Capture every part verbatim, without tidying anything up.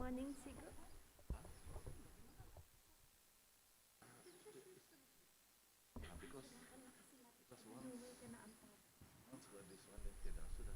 Morning, Sigo. Ah, because, because once, once got this one, then okay dah, sudah.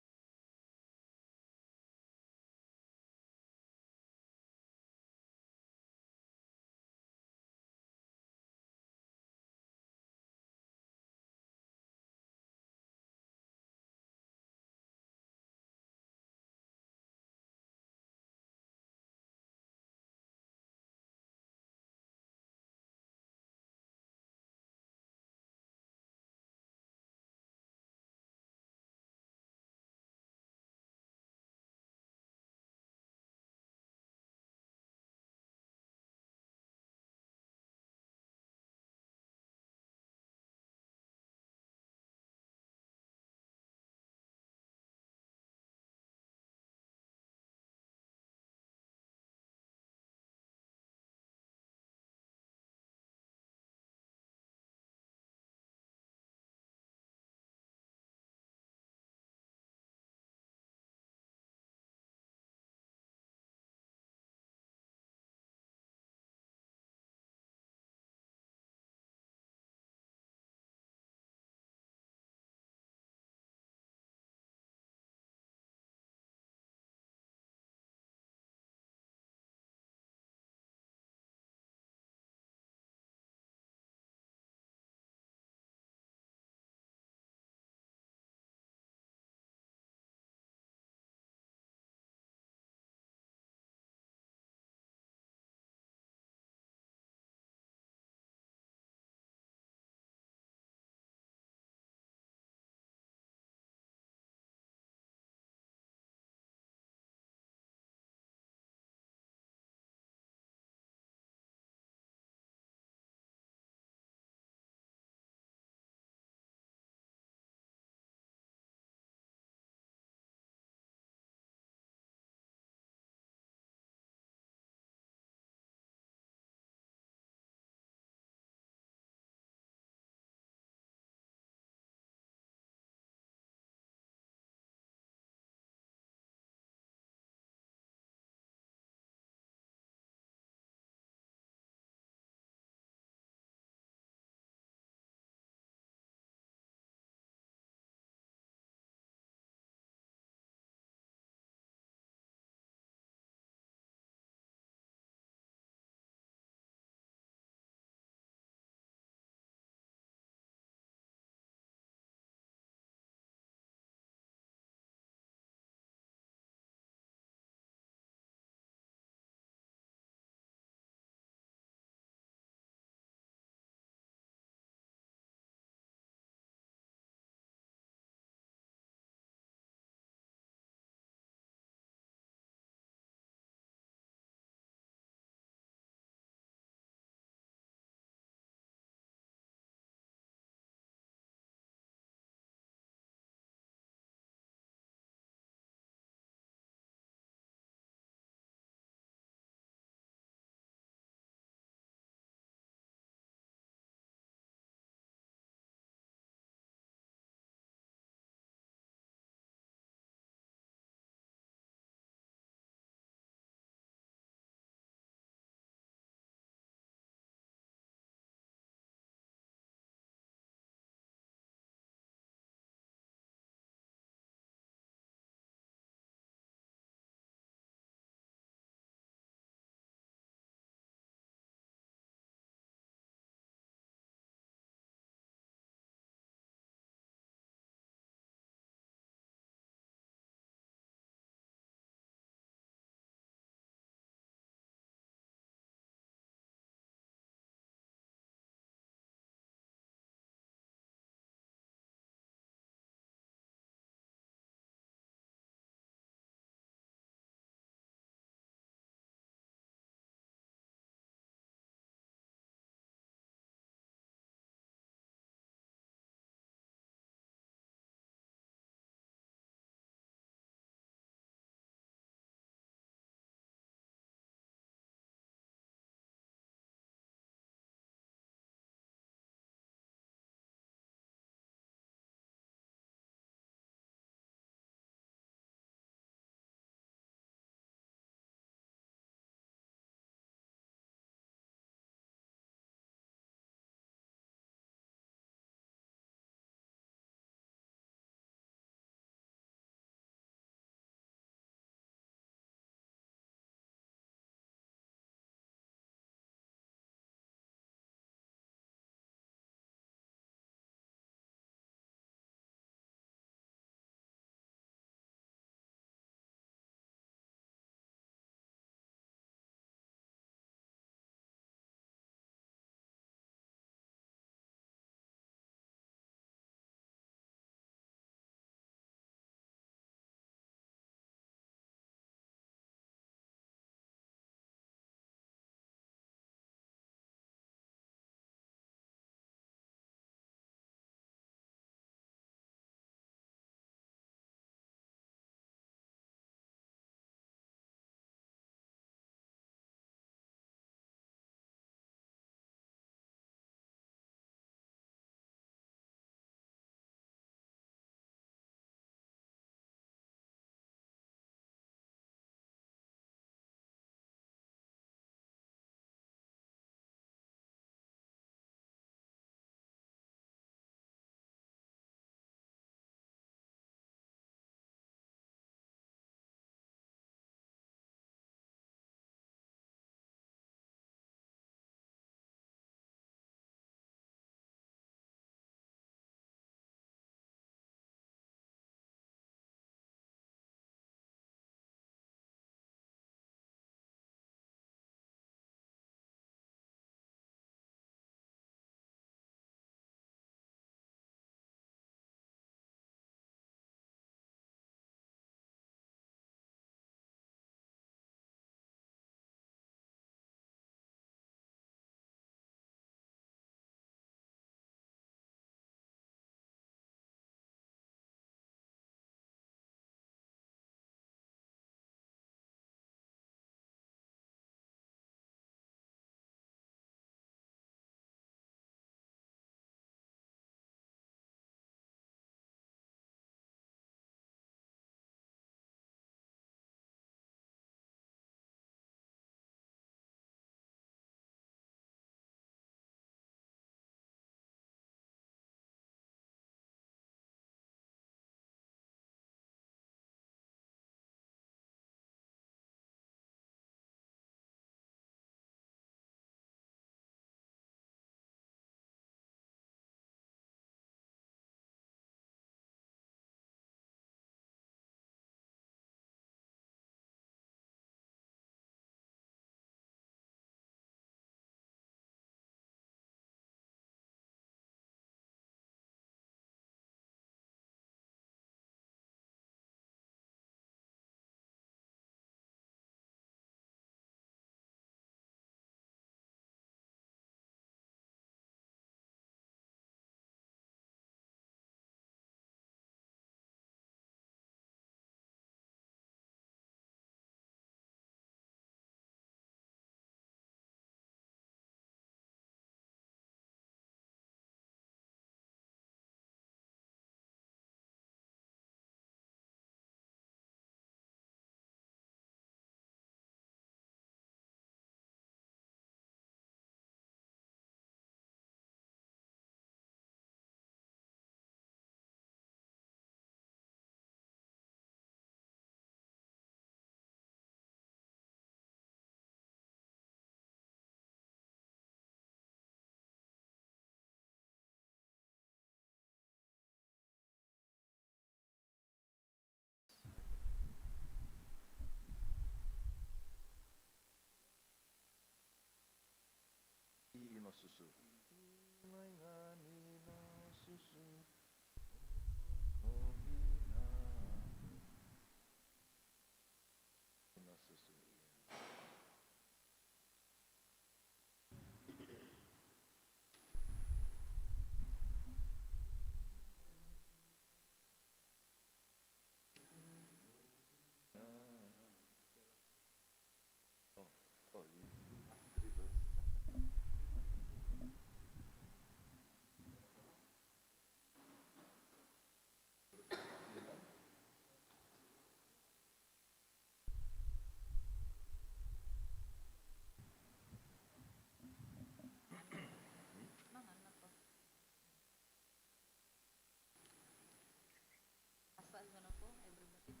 Asal guna po, everybody.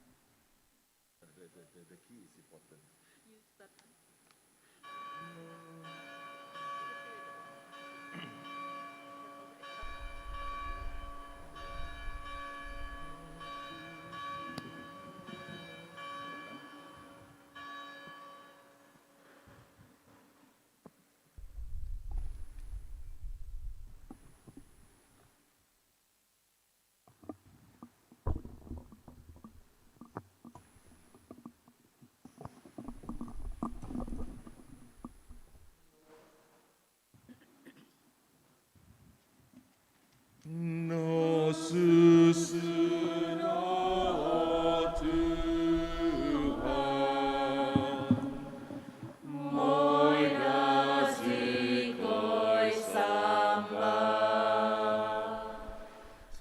The, the, the, the key is important. Use that one. Nasusu no o Tuhan, moi do zikoi sambah.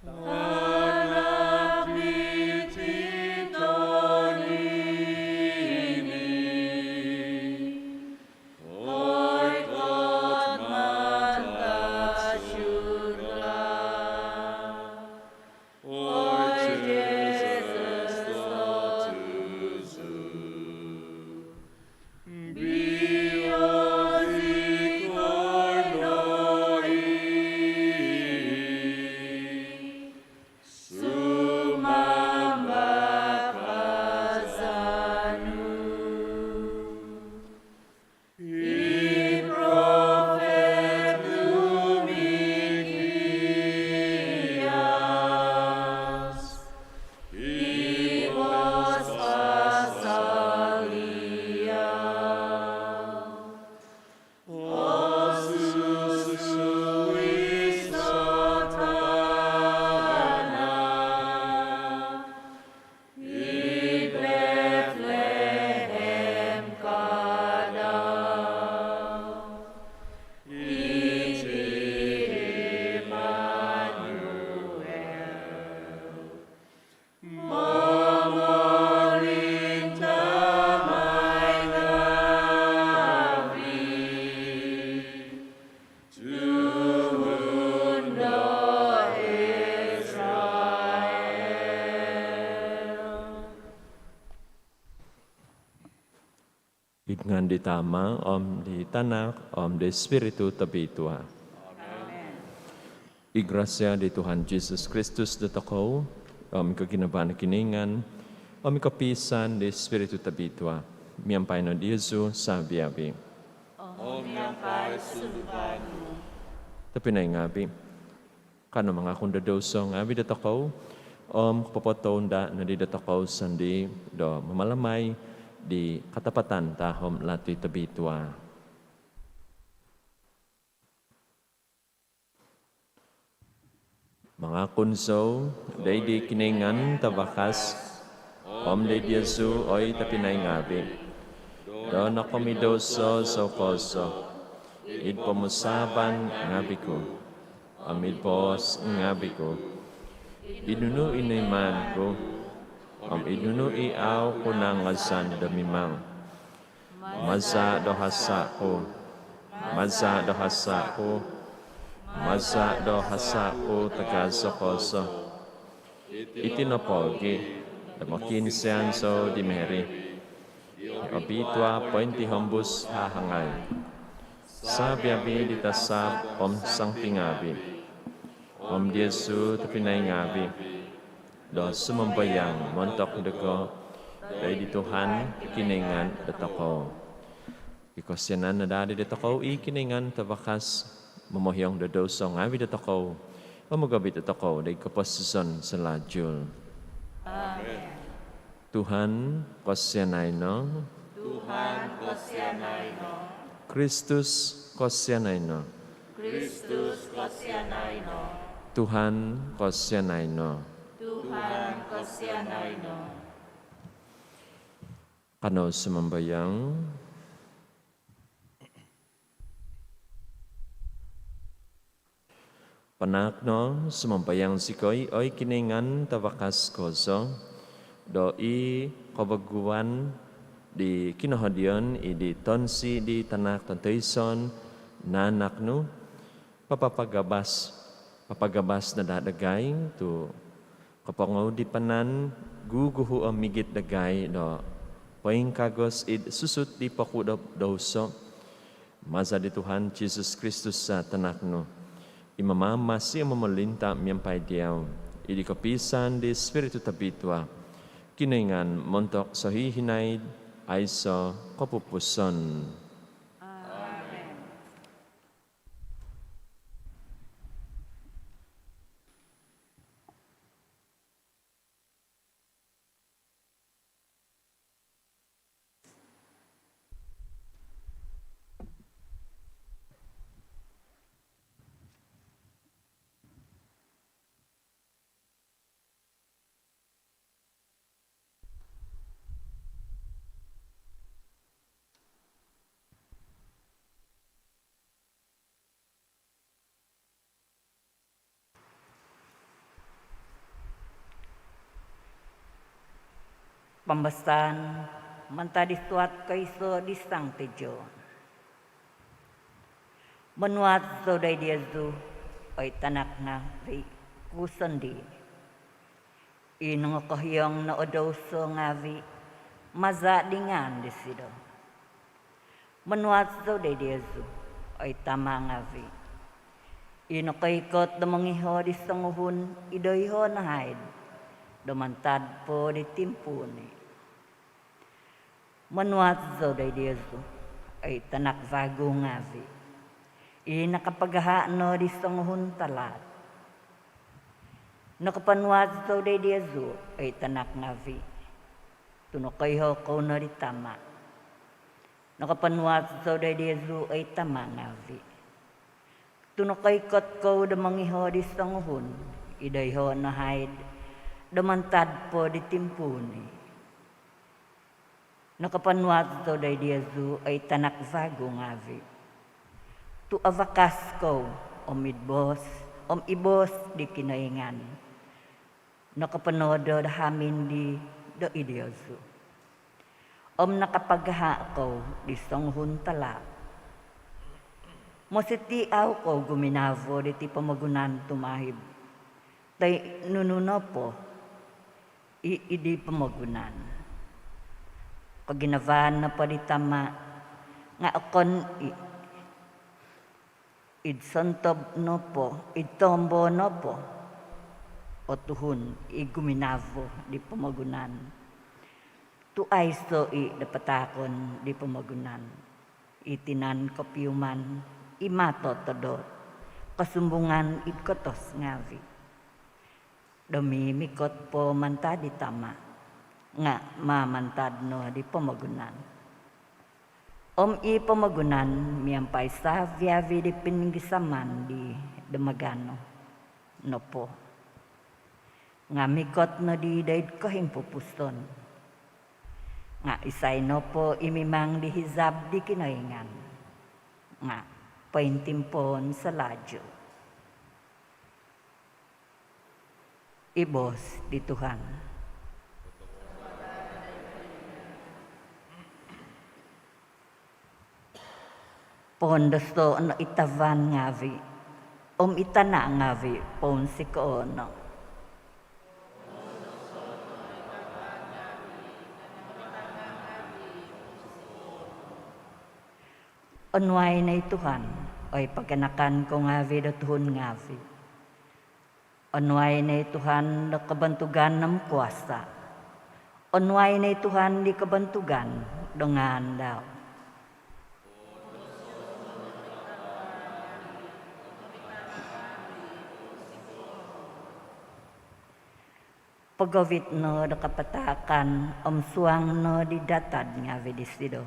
Tanah di titoni ni, oikot mantad surga. Oi Jesus, totuzu. Biozikoi no i, sumambah kazanu. I profet nu mikias, i boos pasal dia. Osusu iso tanah, id Betlehem kada, iti Immanuel, momolinta' mai ngavi' tuhun do Israel. Id ngaan di Tama, om di Tanak, om di Spiritu Tobitua. Amen. I grasia di Tuhan Jesus Kristus dotokou, om i koginavaan do Kinoingan, om i kopiisaan di Spiritu Tobitua, miampai no diozu savi-avi. Om miampai sunduvan nu. Tobpinai ngavi', kanou mangakun do douso ngavi' dotokou, om kopopotounda' nodi dotokou sondii' do mamalamai di katapatan tahom lati tobitua. Mangakun zou doid di Kinoingan Tavakas, om doid diozu oi tobpinai ngavi', do nokomidouso zou kozo, id pomusaavan ngavi' ku, om id boos ngavi' ku, id nunu i noimaan ku, om id nunu i au' ku nangazan do mimang. Maza' do hasa' ku, maza' do hasa' ku, maza' do hasa' ku tagazo kozo. Iti nopogi' do mokiinsian zou di Mary i obitua pointihombus hahangai, savi-avi di tasab om sangti ngavi', om diozu tobpinai ngavi', do sumambayang montok dogo doid di Tuhan i Kinoingan dotokou. I kosianan no daa di dotokou i Kinoingan Tavakas, momohiong do douso ngaavi' dotokou om mogovit dotokou do id koposizon sohihinaid. Amen. Tuhan, kosianai no. Tuhan, kosianai no. Kristus, kosianai no. Kristus, kosianai no. Tuhan, kosianai no. Tuhan, kosianai no. Kanou sumambayang. Panaak no, sumambayang zikoi, oi Kinoingan Tavakas kozo, do i koboguan di kinohodion id di tonsi di Tanak tontoiso nanak nu, papapagabas, papagabas no daa dagai tu' kopongoudipanan, guguhu om migit dagai do poingkagos id susut di pokudo douso. Maza di Tuhan Jesus Kristus Tanak nu, i mamamasi om momolinta miampai diau, id di kopiisaan di Spiritu Tobitua, Kinoingan montok sohihinaid aiso kopupuson. Amen. Pambasaan mantad di suat koiso di Sangti John. Monuat zou doid diozu, oi tanak ngaavi' ku sondii', i nongokohiong no o douso ngaavi' maza' di ngaan disido. Monuat zou doid diozu, oi tama' ngaavi', i nokoikot do mongiho' di songuhun i doiho' no haid do mantad po di timpuuni'. Monuat zou doid diozu, oi tanak vagu ngaavi', i nakapagaha' no di songuhun talaat. Nokoponuat zou doid diozu, oi tanak ngaavi', tu' nokoiho' kou no di tama'. Nokoponuat zou doid diozu, oi tama' ngaavi', tu' nokoikot kou do mongiho' di songuhun i doiho' no haid do mantad po di timpuuni'. Nokoponuat zou doid diozu, oi tanak vagu ngaavi', tu' avakas kou om id boos, om i boos di Kinoingan nokoponodo do hamin dii doid diozu. Om nakapagaha' kou di songuhun talaat. Mositi' au kou guminavo diti pomogunan tumahib toi nunu nopo i id di pomogunan. Koginavaan nopo di tama' nga' okon i' id sontob nopo, id tombo nopo o tuhun i guminavo di pomogunan, tu' aiso' i' do pataakon di pomogunan i tinan kopiuman, i mato todot, kosumbungan id kotos ngaavi'. Do mimikot po mantad di tama' nga' mamantad no di pomogunan. Om i pomogunan miampai savi-avi di pininggisaman dii do maganu nopo nga' mikot nodi doid kohimpupuson. Nga' isai nopo i mimang di hizab di Kinoingan nga' pointimpoon salajur. I boos di Tuhan. Poundoso' no i tavan ngaavi' om i tana' ngaavi' pounsiko' no. Onuai no i Tuhan, oi paganakan kou ngaavi' do tuhun ngaavi'. Onuai no i Tuhan do kobontugan om kuasa'. Onuai no i Tuhan di kobontugan do ngaan dau. Pogovit no do kapataakan om suang no di datad ngaavi' disido.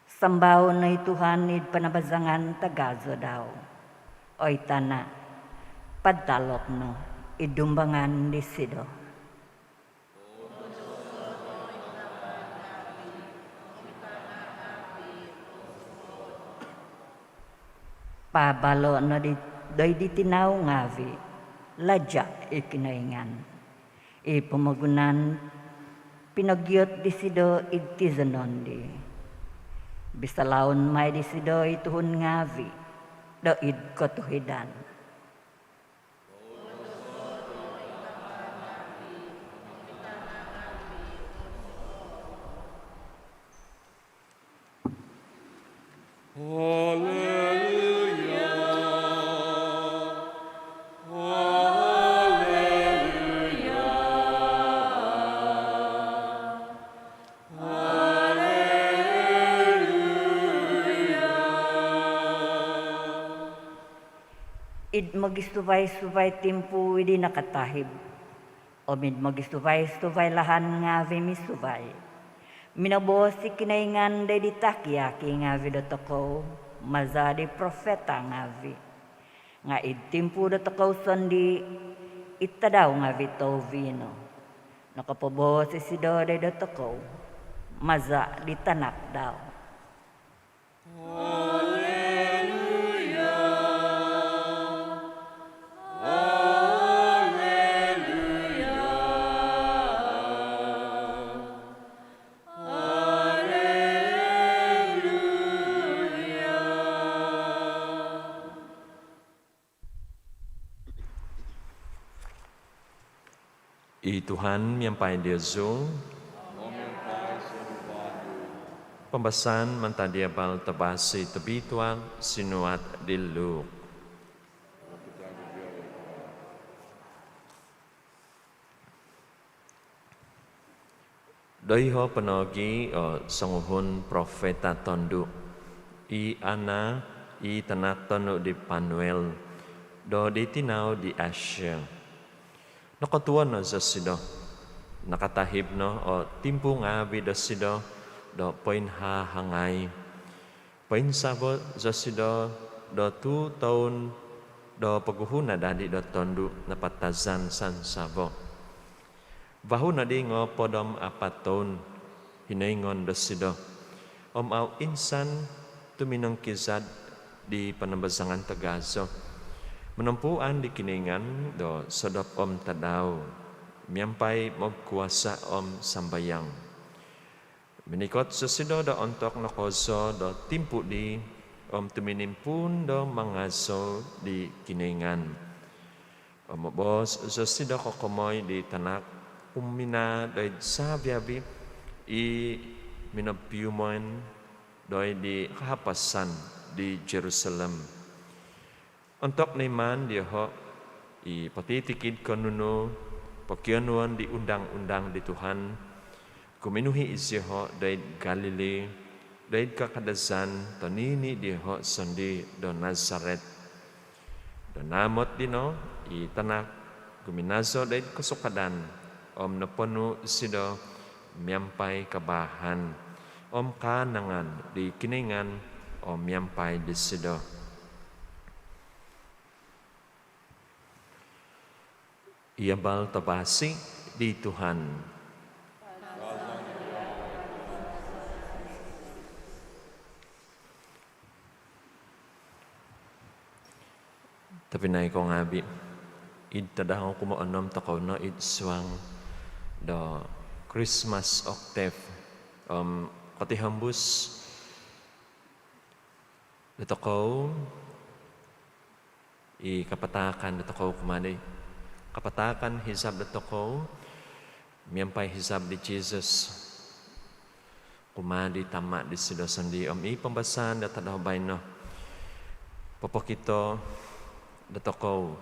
Sambao no i Tuhan id panabazangan tagazo dau. Oi tana', padtalok no id dumbangan disido. Paabalo' no di, doid di tinau ngaavi', laja' i Kinoingan. I pomogunan pinogiot disido id tizonon di. Bisalaon mai disido i tuhun ngaavi' doid kotuhidan. Haleluya. Haleluya. Haleluya. Id mogisuvai-suvai timpu id di nakatahib om id mogisuvai-suvai lahan ngaavi' misuvai, minoboos i Kinoingan doid di taki-aki ngaavi' dotokou maza' di profeta ngaavi'. Nga' id timpu dotokou sondii', id tadau ngaavi' touvi no, nokopoboos isido doid dotokou maza' di Tanak dau. Haleluya. Haleluya. Haleluya. I Tuhan miampai diozu. Pambasaan mantad di Abal Tavasi Tobitua sinuat di Luke. Doiho' po nogi' o songuhun profeta tondu', i Anna, i tanak tondu' di Panuel, do di tinau di Asyer. Nokotuo no zosido, nakatahib no o timpu ngaavi' dosido do poinhahangai. Poinsavo zosido do tuu toun do poguhu nadadi do tondu' napatazan sansavo. Vahu nodi ngoopod om apat toun hinoingon dosido om au' insan tuminongkizad di panambazangan tagazo, monompuan di Kinoingan do sodop om tadau miampai mogkuasa om sambayang. Minikot zosido do ontok nokozo do timpu di om tuminimpuun do mangazou di Kinoingan. Om moboos zosido kokomoi di tanak kuminaa doid savi-avi i minopiuman doid di kahapasan di Jerusalem. Ontok noiman dioho' i potitikid ko' nunu pokionuon di undang-undang di Tuhan, guminuhi' izioho' doid Galili, doid kakadazan toniini' dioho' sondii' do Nazaret. Do naamot dino i tanak guminazo doid kosukadan om noponu' isido miampai kabaahan om kaanangan di Kinoingan om miampai disido. I Abal Tavasi di Tuhan. Tobpinai ko ngaavi', id tadau kumoonom tokou no id suang do Christmas Octave om kotihombus dotokou i kapataakan dotokou kumaa di, kapataakan hizab dotokou miampai hizab di Jisus kumaa di Tama' disido sondii'. Om i pambasaan do tadau baino popokito dotokou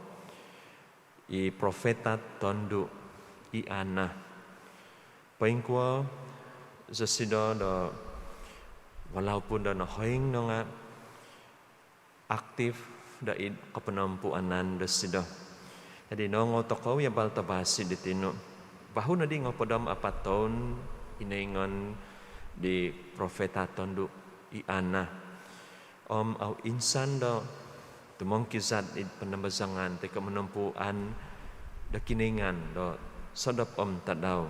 i profeta tondu' i Anna. Poingkuo zosido do, walaupun do nohoing no nga' aktif do id koponompuunan dosido. Dadi nokoongou tokou i Abal Tavasi diti no, vahu nodi ngoopod om apat toun hinoingan di profeta tondu i Anna. Om au insan do tumongkizad id panambazangan toi ko monompuan do Kinoingan do sodop om tadau.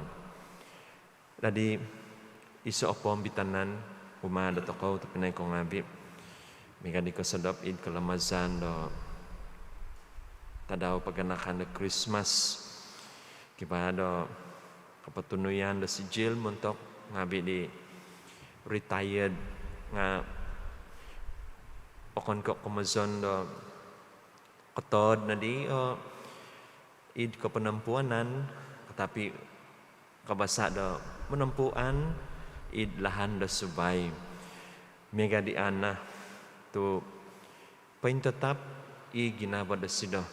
Dadi iso o poomitanan kumaa dotokou tobpinai ko ngaavi, miaga di kosodop id kalamazan do tadau paganakan do Krismas. Kivaa do kopotunuyan do sijil montok ngaavi di retired nga okon ko komozon do kotood nodi o id koponompuanan, tetapi kavasa do monompuan id lahan do suvai. Miaga di Anna tu pointatap i ginavo dosido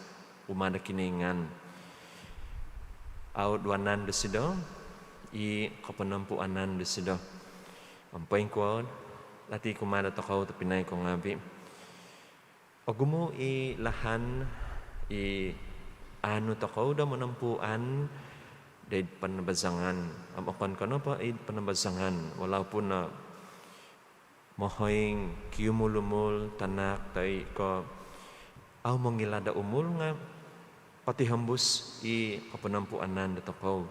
kumaa do Kinoingan. Au duanan dosido i koponompuanan dosido. Om poingkuo dati kumaa dotokou tobpinai ko ngaavi. Ogumu i lahan i aanu tokou do monompuan doid panambazangan. Om okon ko nopo id panambazangan, walaupun no mohoing, kiumul-umul, tanak toi ko au mongila do umul nga potihombus i koponompuanan dotokou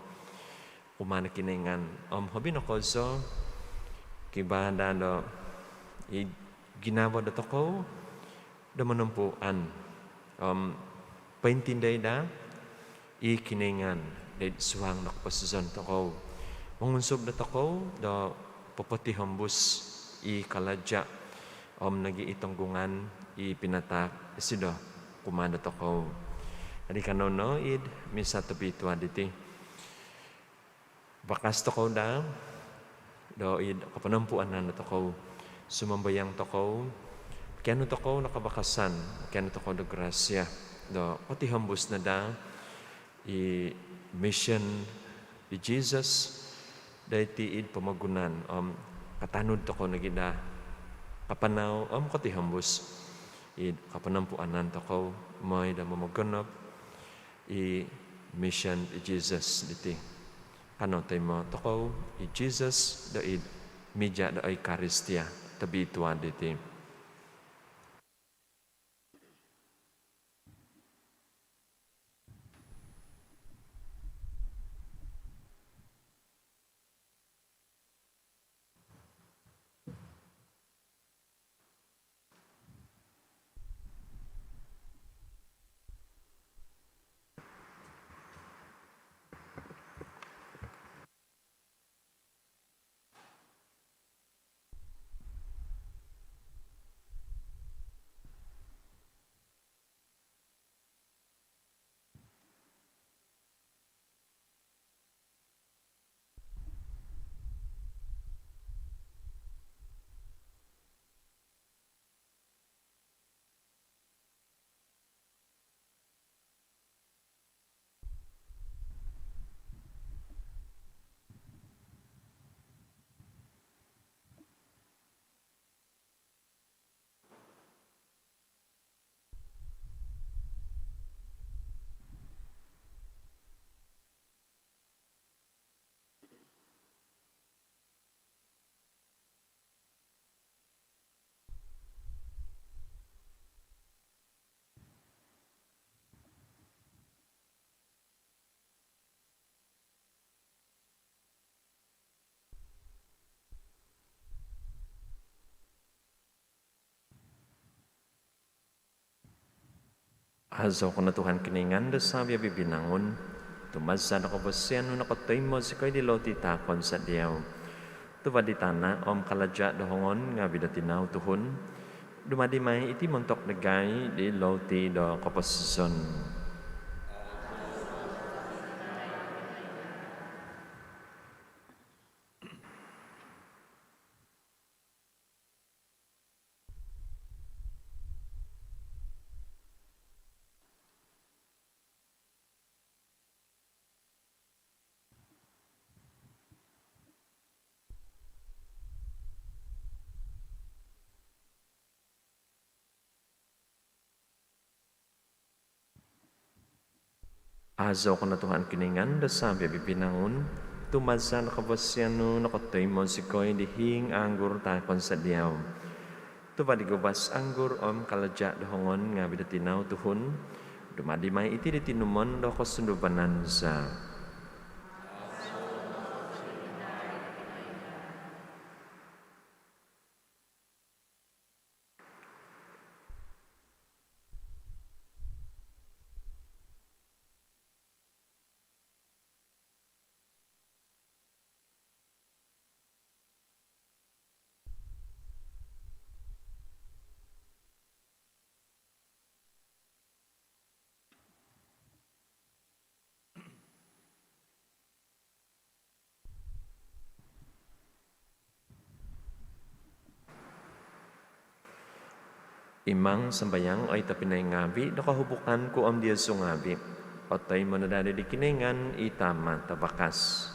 kumaa do Kinoingan. Om hobi no kozo kivaa daa do i ginavo dotokou do monompuan. Om pointindoi daa i Kinoingan doid suang do koposizon tokou. Mongunsub dotokou do popotihombus i kalaja om nogi i tonggungan i pinataak disido kumaa dotokou. Dadi kanou no id Misa Tobitua diti, vakas tokou daa do id koponompuanan dotokou, sumambayang tokou, kianu tokou do kavakasan, kianu tokou do grasia do potihombus no daa i mission di Jesus doiti id pomogunan, om katanud tokou nogi daa kapanau om kotihombus id koponompuanan tokou mooi do momogonop i mission di Jesus diti. Kanou toimo tokou i Jesus doid mija do Eukaristia Tobitua diti. Aazou ko no Tuhan Kinoingan do savi-avi binangun, tu maza do kavasian nu nokotoimo zikoi di loti taakon za diau. Tuva' di tana' om kalaja' do hongon ngaavi' do tinau tuhun, dumadi mai iti montok dagai di loti do koposizon. Aazou ko no Tuhan Kinoingan do savi-avi' vinangun, tu maza' do kavasian nu nokotoimo zikoi di hiing anggur taakon za diau. Tuva' di guvas anggur om kalaja' do hongon ngaavi' do tinau tuhun, dumadi mai iti di tinumon do kosunduvanan za. Imang sambayang, oi tobpinai ngaavi', do kohubukan ku om diozu ngaavi' otoimo no daa di Kinoingan i Tama' tavakas.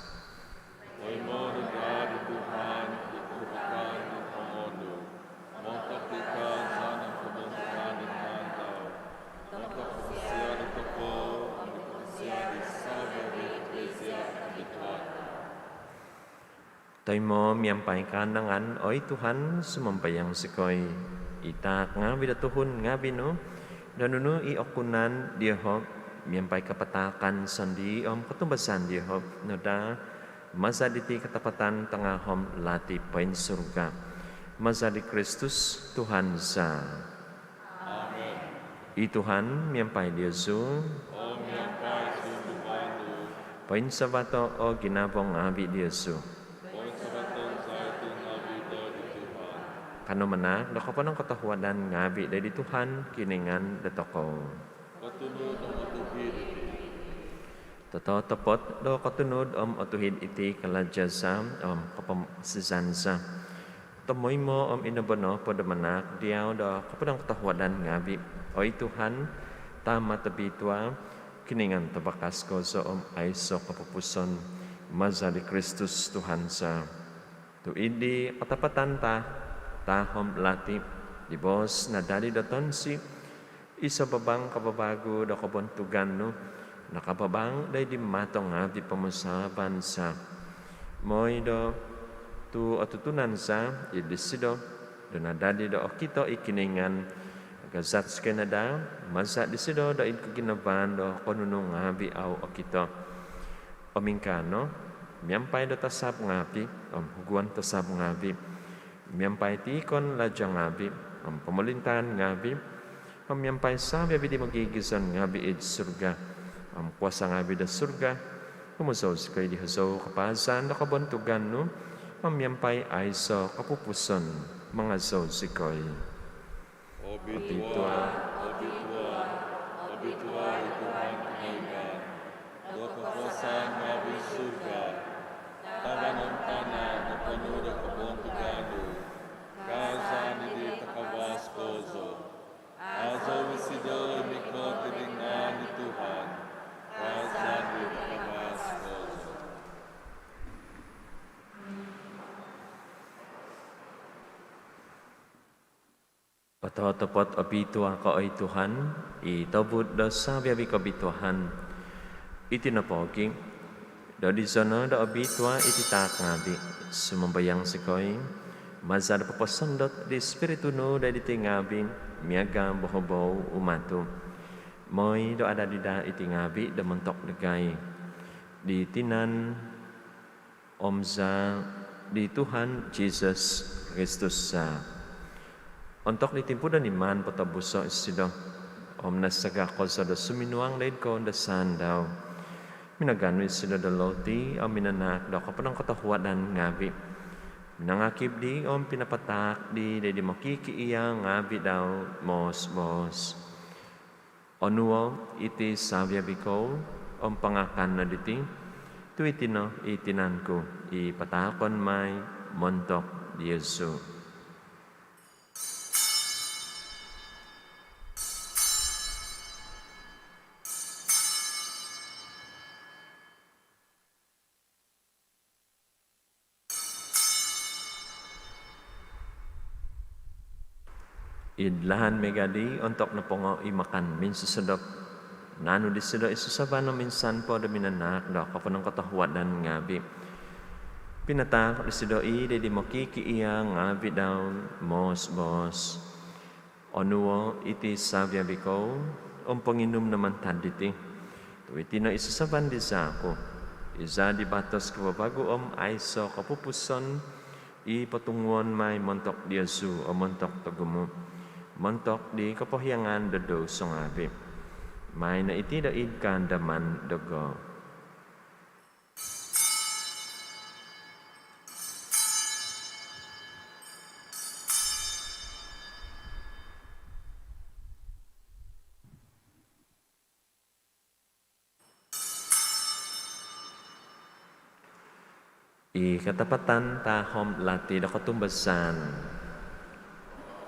Toimo no daa di Tuhan i kohubukan om hongon nu, montok di kaazaan om kobontugan di ngaan dau, montok kavasian dotokou om di kavasian di savi-avi' di Eklisia kobitua. Toimo miampai kaanangan, oi Tuhan, sumambayang zikoi, i taak ngaavi' do tuhun ngaavi' nu, do nunu i okunan dioho' miampai kapataakan sondii' om kotumbazaan dioho' no daa, maza' diti katapatan tangahom lati poinsurga. Maza' di Kristus Tuhan za. Amen. I Tuhan miampai diozu. Om miampai sunduvan nu. Poinsavato' o ginavo ngaavi' diozu. Poinsavaton za iti ngaavi' doid di Tuhan. Kanou manaak do koponongkotohuadan ngaavi' doid di Tuhan Kinoingan dotokou. Kotunud om otuhid iti. Tototopot do kotunud om otuhid iti kalaja' za om kopomoposizan za, tomoimo om id nombo nopo do manaak diau do koponongkotohuadan ngaavi', oi Tuhan, Tama' tobitua, Kinoingan tavakas kozo om aiso' kopupuson, maza' di Kristus Tuhan za. Tu' id di katapatan ta-, tahom lati', di boos nadadi do tonsi', iso' babang kavavagu do kobontugan nu nakababang doid di mato ngaavi' pomusaavan za. Moi do tu' otutunan za id disido do nadadi do okito i Kinoingan, agazat zikoi no daa maza' disido doid koginavaan do konunu ngaavi' au okito. Om ingkaa no, miampai do tasab ngaavi' om huguan tasab ngaavi', miampai tiikon laja' ngaavi' om pomolintaan ngaavi', om miampai savi-avi' di mogigizon ngaavi' id surga om kuasa' ngaavi' do surga, humozou zikoi di hozou kapaazan do kobontugan nu, om miampai aiso' kopupuson mangazou zikoi. Obitua, obitua, obitua i Tuhan Kinoingan do kokuasaan ngaavi'. Surga, tavan om tana' noponu' do kobontugan nu. Kaazaan id di takavas kozo. Aazou isido i mikot id di ngaan di Tuhan. Kaazaan id di takavas kozo. Ototopot obitua ko, oi Tuhan, i tobud do savi-avi' kobituaan. Iti nopogi' do dizono' do obitua iti taak ngaavi', sumambayang zikoi, maza' do poposondot di Ispiritu nu doid diti ngaavi' miaga' bohobou umatu', moi do adadi daa iti ngaavi' do montok dagai di tinan om zaa' di Tuhan Jisus Kristus za. Ontok di timpu do niman potobuso' isido om nasaga' kozo do suminuang doid koundasaan dau, minaganu isido do loti om minanaak do koponongkotohuadan ngaavi', minangakib di om pinapataak di doid di mokikiia' ngaavi' dau, moos-boos: Onuo' iti savi-avi' kou om pangakan no diti, tu' iti no i tinan ku i pataakon mai montok diozu. Id lahan miaga' di, ontok nopongo i makan minsosodop, Naanu disido i sasaban om insan po do minanaak do koponongkotohuadan ngaavi', pinataak disido i' di mokikiia' ngaavi' dau, moos-boos: Onuo' iti savi-avi' kou om ponginum no mantad diti, tu' iti no i sasaban di zaa' ku, i zaa' di batos kavavagu om aiso' kopupuson, i potunguon mai montok diozu om montok togumu', montok di kopohiangan do douso ngaavi'. Maai no iti do id kaandaman dogo. I katapatan tahom lati do kotumbazaan.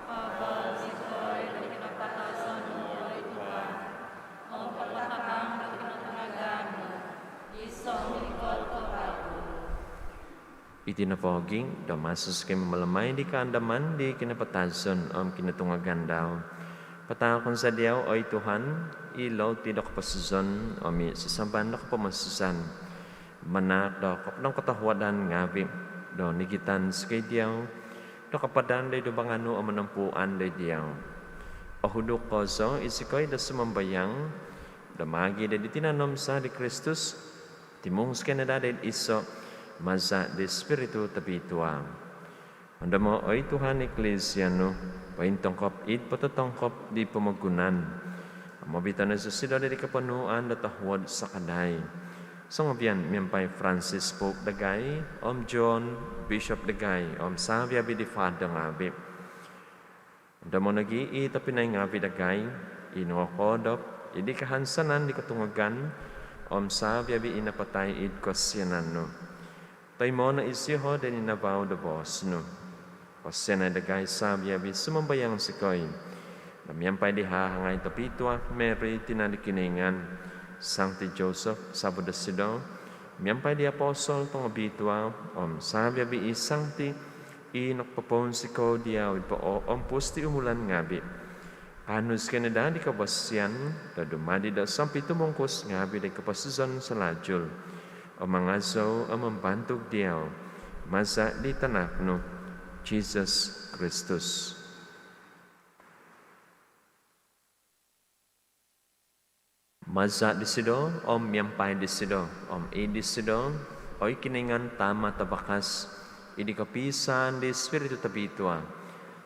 Abal zikoi do kinapatazon nu, oi Tuhan, om papatahang do kinotungagan nu, gisom mikot ko vagu. Iti nopo gi, do maso zikoi mamalamai di kaandaman di kinapatazon om kinotungagan dau, pataakon za diau, oi Tuhan, i loti do koposizon om i sasaban do kopomosizan, manaak do koponongkotohuadan ngaavi' do nigitan zikoi diau do kapadan do id dumbangan nu om monompuan do id diau. Ohuduk kozo i zikoi do sumambayang, do maagi' do di tinan om zaa' di Kristus, timung zikoi no daa do id iso', maza' di Spiritu Tobitua. Ondomo', oi Tuhan, Iklisia nu pointongkop id pototongkop di pomogunan, om ovito' no dosido do id koponuan do tohuod sakadai songovian miampai Francis Pope dagai, om John Bishop dagai, om savi-avi' di Father ngaavi'. Ondomo' nogi' i tobpinai ngaavi' dagai i nongokoodop id kahansanan di kotungagan, om savi-avi' i napatai id kosianan nu. Toimo' no iziho' do id ninavau do boos nu. Kosianai dagai savi-avi', sumambayang zikoi, do miampai di hahangai tobitua Mary, tina' di Kinoingan, Sangti Joseph savo' dosido, miampai di apostol tongobitua, om savi-avi' i sangti i nokopopounsikou diau id pooompus di umulan ngaavi', kaanu zikoi no daa di kobosian do dumadi' do sompitumungkus ngaavi' di koposizon salalu, om mangazou om mambantug diau, maza' di tanak nu, Jisus Kristus. Maza' disido, om miampai disido, om id disido, oi Kinoingan Tama' Tavakas, id kopiisaan di Spiritu Tobitua,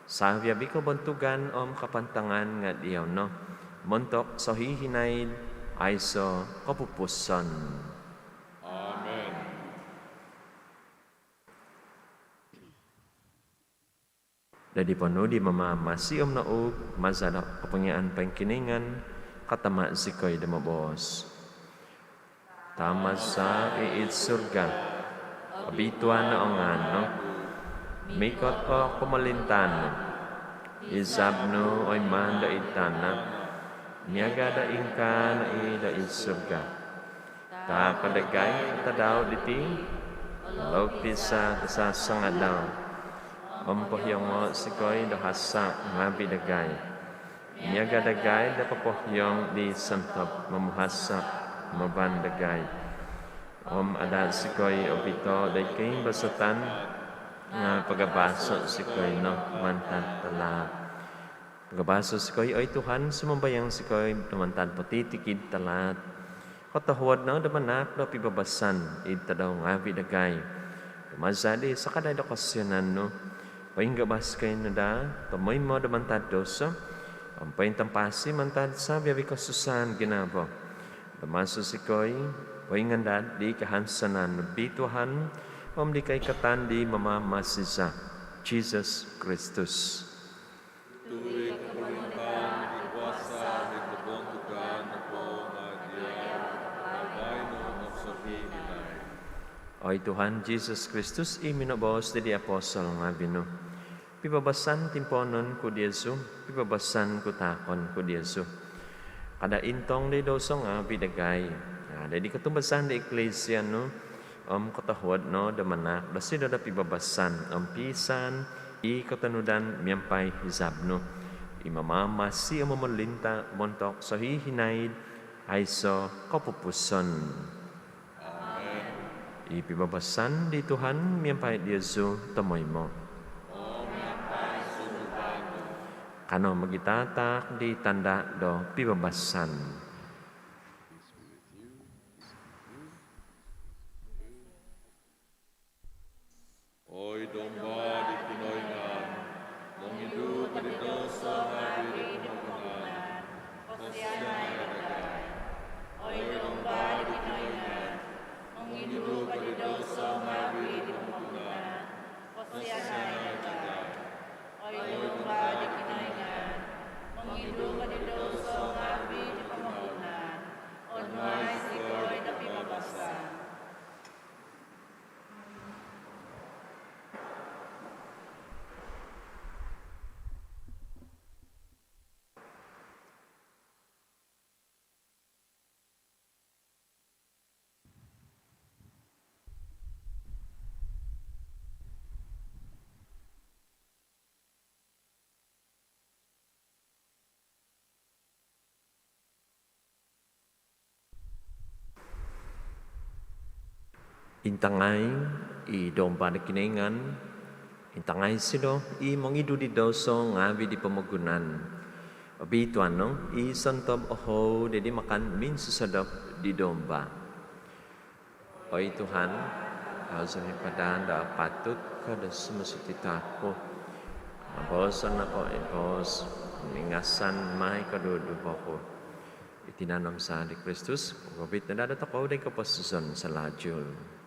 savi-avi' kobontugan om kapantangan nga' diau no, montok sohihinaid aiso' kopupuson. Amen. Do id ponuu' di Mamamasi om nouug maza' do kopongiaan poingkinoingan, katama' zikoi do moboos: Tama' za i id surga, obituan no o ngaan nu, mikot o pomolintaan nu, izab nu oi maan do id tana' miaga' do ingkaa no i do id surga. Taako' dagai o tadau diti o loti za do sasangadau, om pohiongo' zikoi do hasa' ngaavi' dagai, miaga' dagai do popohiong di sontob momuhasa' maban dagai. Om ada' zikoi ovito' do id koimbazatan, nga' pagabaso' zikoi no mantad talaat. Pagabaso' zikoi, oi Tuhan, sumambayang zikoi, do mantad potitikid talaat. Kotohuod no do manaak do pibabasan id tadau ngaavi' dagai, do maza' di sakadai do kosianan nu, poinggabas zikoi no daa tomoimo do mantad douso, om pointampasi mantad savi-avi' kosusaan ginavo, do maso zikoi poingandad di kahansanan nobituahan om di koikatan di Mamamasi za, Jisus Kristus. Tu' i kopomolintaan, i kuasa, i kobontugan nopo nga' diau, baino om sohihinaid. Oi Tuhan Jisus Kristus, i minoboos di apostol ngaavi' nu: Pibabasan timpoonon ku diozu, pibabasan ku taakon ku diozu. Kada' intong di douso ngaavi' dagai, nga' di kotumbazaan di Iklisia nu, om kotohuod no do manaak dosido do pibabasan om piisaan i kotonudan miampai izab nu, i mamamasi om momolinta' montok sohihinaid aiso kopupuson. Amen. I pibabasan di Tuhan miampai diozu tomoimo. Kanou mogitataak di tanda do pibabasan. Oi Domba di Kinoingan, mongidu ko di douso ngaavi di pomogunan, kosianai dagai. Oi Domba di Kinoingan, mongidu ko di douso ngaavi di pomogunan, kosianai dagai. Oi Domba di Kinoingan, mongidu ko di douso ngaavi di pomogunan, onuai zikoi do pibabasan. Intangai i Domba di Kinoingan, intangai isido i mongidu di douso ngaavi di pomogunan. Obituanan no i sontob ohou di makan minsosodop di Domba. Oi Tuhan, au zou sumipadan do apatut ko do sumusut id hamin ku. Nga booson no ko iso boos, om ingasan mai koduduvo ku. I tinan om zaa di Kristus, ogovit no daa dotokou doid koposizon sohajul.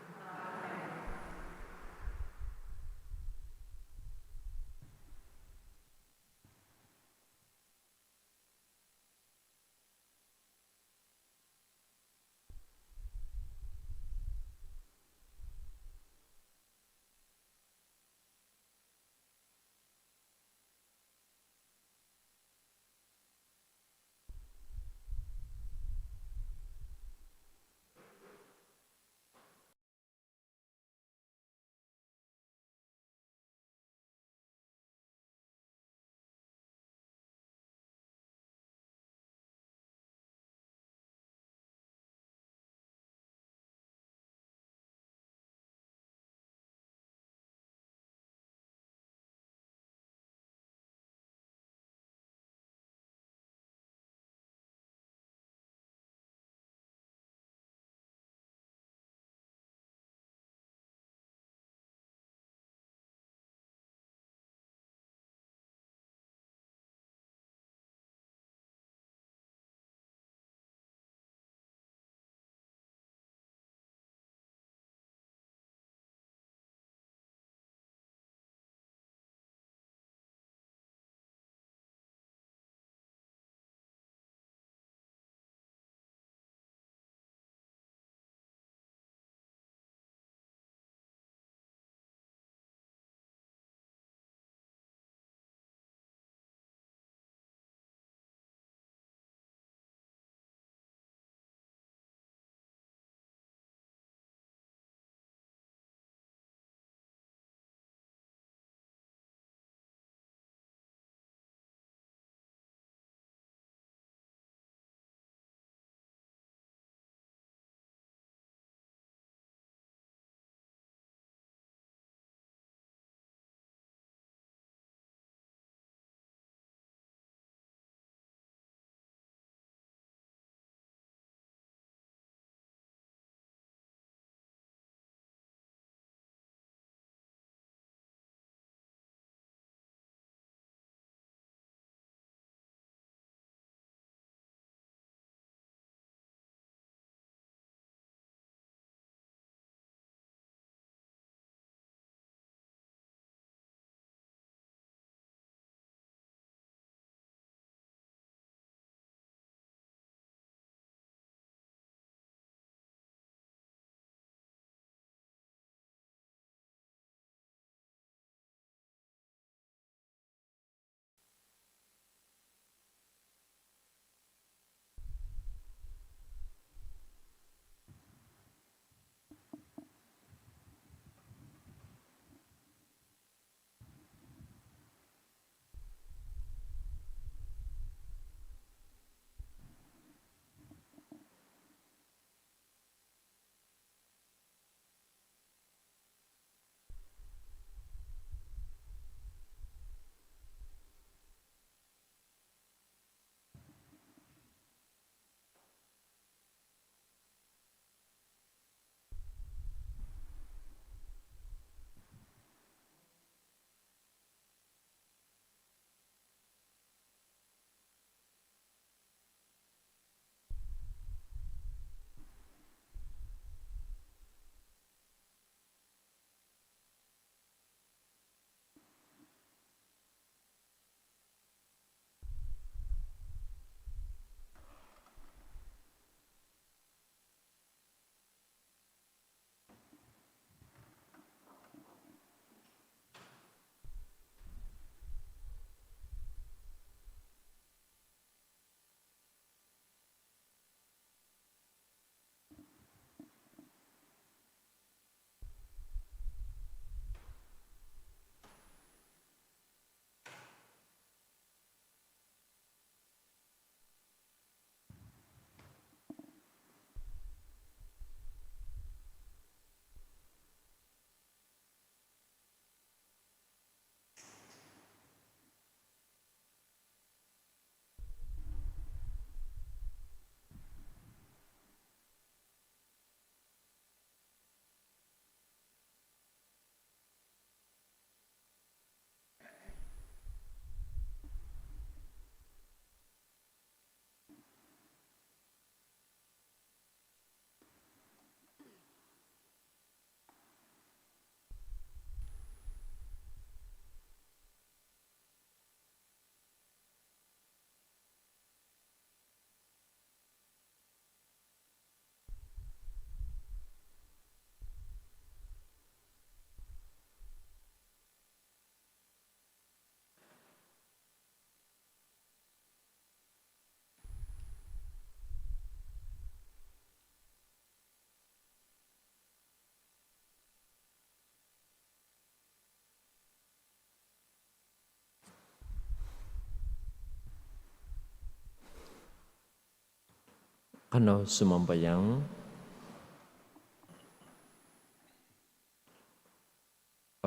Kanou sumambayang.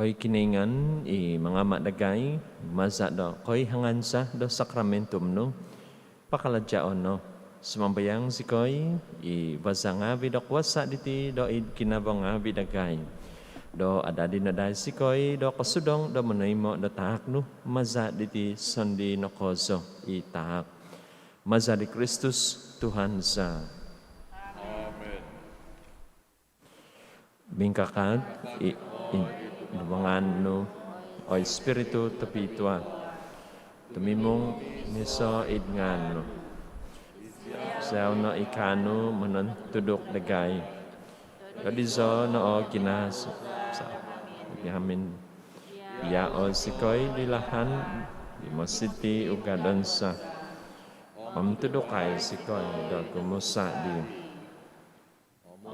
Oi Kinoingan i mangama' dagai, maza' do koihangan za do sakramentum nu, pakalajao' no, sumambayang zikoi, i vaza' ngaavi' do kuasa' diti do id ginavo ngaavi' dagai, do adadi no daa zikoi do kosudong do monoimo' do taak nu, maza' diti sondii' no kozo i taak. Maza' di Kristus Tuhan za. Amen. Mingkakat i, i, id ngaan nu, oi Spiritu Tobitua, tumimung miso id ngaan nu. Iziau no i kaanu monontuduk dagai. Dodizo no o ginazo za, amin. Iao' zikoi di lahan di mositi ugadon za, om tudukai zikoi do gumusa' dii.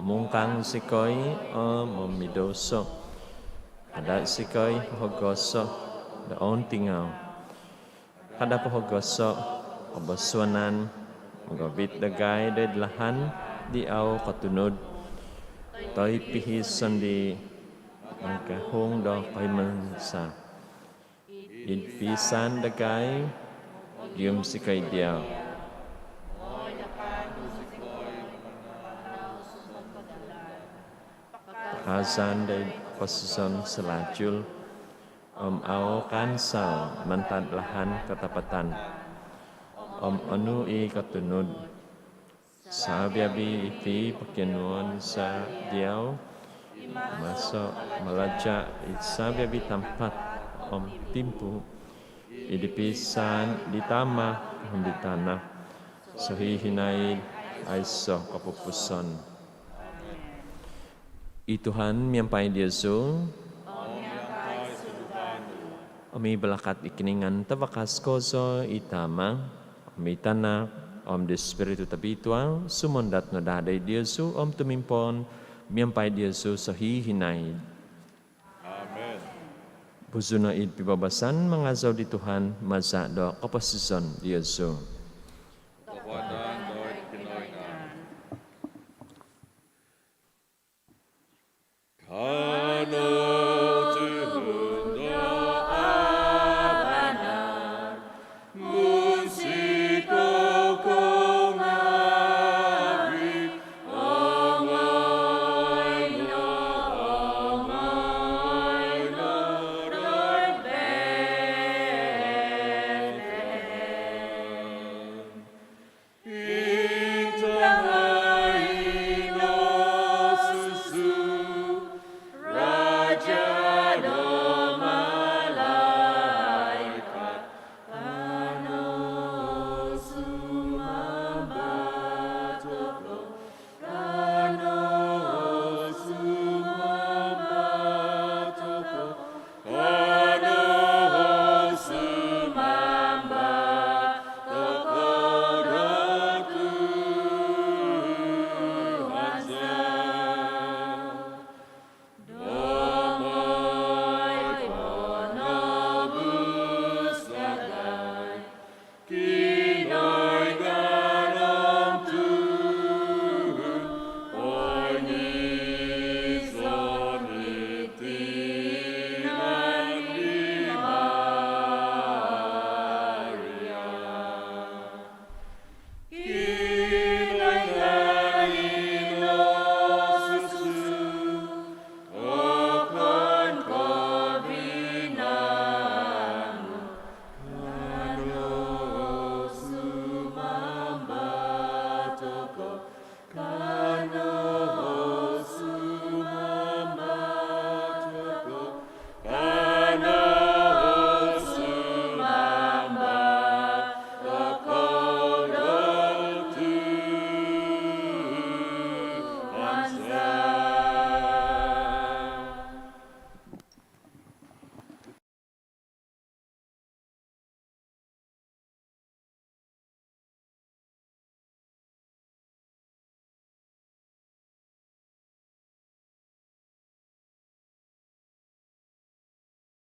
Mungkang zikoi om momidouso. Kada' zikoi hogoso' do ountingau. Kada' pohogoso' kobosuanan mogovit dagai do id lahan di au kotunud, toi pihi sondii' magahung do koimansa. Id pisan dagai, gium zikoi diau. Hazan do id koposizon salajul, om au kaansau mantad lahan katapatan. Om onu i kotunud, sabi-abi iti pokionuon za diau, maso malaja' id sabi-abi tampat om timpu, id pisan di tama' om di tana', sohihinaid aiso' kopupuson. I Tuhan miampai diozu. Om i balakat i Kinoingan tavakas kozo, i Tama', om i Tanak, om di Spiritu Tobitua, sumondat no daa doid diozu om tumimpoon miampai diozu sohihinaid. Amen. Buzu no id pibabasan mangazou di Tuhan maza' do koposizon diozu.